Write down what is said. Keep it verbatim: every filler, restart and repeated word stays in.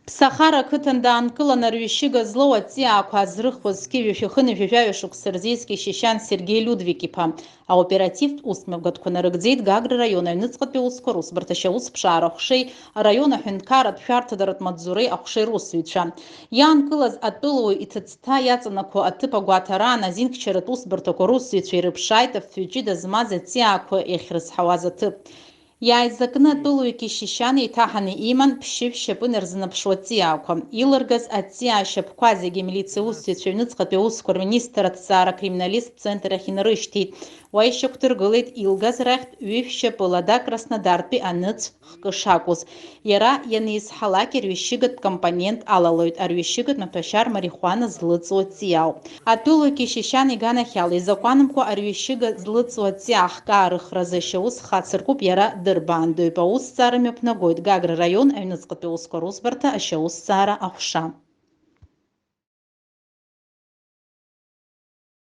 Ԥсахара ақыҭан даанкылан арҩышьыга злоу аҵиаақәа азрыхуаз зқьи жәшәи хынҩажәи жәаҩа шықәса рзы ииз Кьышьышьан Сергеи Людвиг-иԥа. Аоперативтә усмҩаԥгатәқәа нарыгӡеит Гагра раион аҩныҵҟатәи аусқәа русбарҭа ашьаусԥшаара аҟәшеи араион аҳәынҭқарратә шәарҭадаратә маҵзуреи аҟәшеи русзуҩцәа. Иаанкылаз атәылауаҩ иҭыӡҭа иаҵанакуа аҭыԥ агәаҭараан азинхьчаратә усбарҭақәа русзуҩцәа ирыԥшааит афҩы ҷыда змаз аҵиаақәа иахьрызҳауаз аҭыԥ. Иааизакны атәылауаҩ Кьышьышьан еиҭаҳаны иман ԥшьышә шьапы инарзынаԥшуа аҵиаақәа. Илыргаз аҵиаа шьапқәа зегьы амилициа усзуҩцәа аҩныҵҟатәи аусқәа рминистр аҭҵаара акриминалисттә центр ахь инарышьҭит. Уа ишьақәдыргылеит илгаз рахьтә ҩышә шьапыла ада Краснодартәи аныцә хкы шакәыз. Иара ианизҳалак арҩышьыгатә компонент алалоит, арҩышьыгатә маҭәашьар марихуана злыҵуа ҵиаауп. Атәылауаҩ Кьышьышьан иганахьала изакәанымкәа арҩышьыга злыҵуа ҵиаа ахкаа рыхразы ашьаус хацыркуп, иара дырбаандаҩуп, аусҭҵаара мҩаԥнагоит Гагра раион аҩныҵҟатәи аусқәа русбарҭа ашьаусҭҵаара аҟәша.